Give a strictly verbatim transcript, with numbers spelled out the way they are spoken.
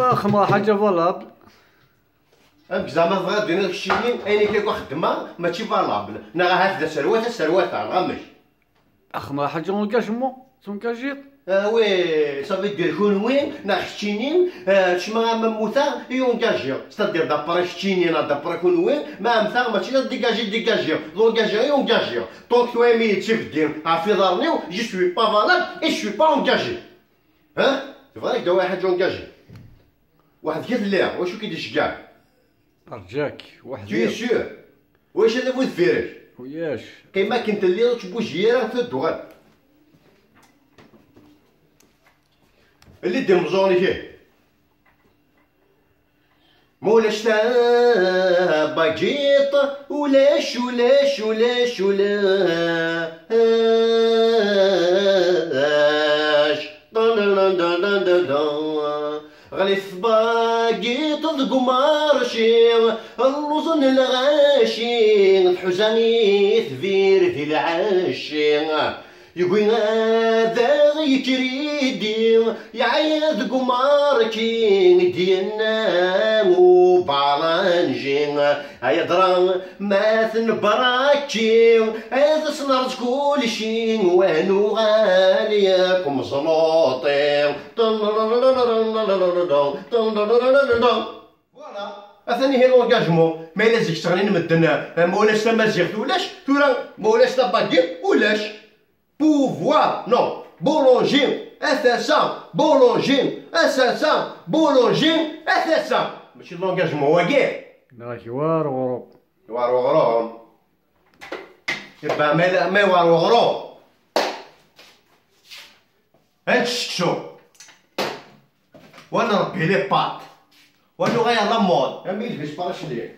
Axma ḥaǧa valable. Amek zeɛma tebɣiḍ ad d-tiniḍ keččini ayen akka i xeddmeɣ mačči valable? Neɣ ahat d aserwat, aserwat-a, neɣ amek? Axma ḥaǧa engagement, tungajiḍ? Ah oui, ça veut dire kunwi neɣ keččini, ah, kecmeɣ ama mmuteɣ i ungajiɣ. C'est-à-dire d'après keččini neɣ d'après kunwi, ma mteɣ mačči d dégager, dégager, d ungajiɣ i ungajiɣ. Donc tura imi yettibeddi ɣef iḍarren-iw, je suis pas valable et je suis pas engagé. Hein? Tebɣa ad d-tawi ḥaǧa engagé. Weḥd-k i telliḍ, wacu k-id-iceggeɛ? Rǧak, weḥd-i. Tu es sûr? Wacu d bu deffir-k? Ulac. Qqim akken telliḍ, ur ttbuji ara, tudd uɣal. Lli-d imeẓẓuɣen-ik ihi. Ma ulac tabagiṭ, ulac, ulac, ulac, ulac. Ɣlif tbagiṭ deg umarci, lluẓen lɣaci, tḥuza i tbir di lɛaci. Yugi ad aɣ-yekridi, yeɛya deg umarki, i d-yenna ubaranji. Ay adra ma tenbraki, ad as-nerẓ kulci, wa nuɣal yakk meẓluṭi. Voilà. Atan ihi l'engagement. Ma yella zik ttɣennin medden, eh, ma ulac tamaziɣt ulac, tura ma ulac tabagi ulac. Pouvoir, non. Boulanger, S S A, boulanger, S S A, boulanger, S S A. Mačči d l'engagement wagi. Neɣ war uɣrum. War uɣrum. Yebba ma, ma war uɣrum. Ad nečč seksu. Wa nṛebbi les pâtes. Wa nuɣal à la mode. Am ilbes paracli.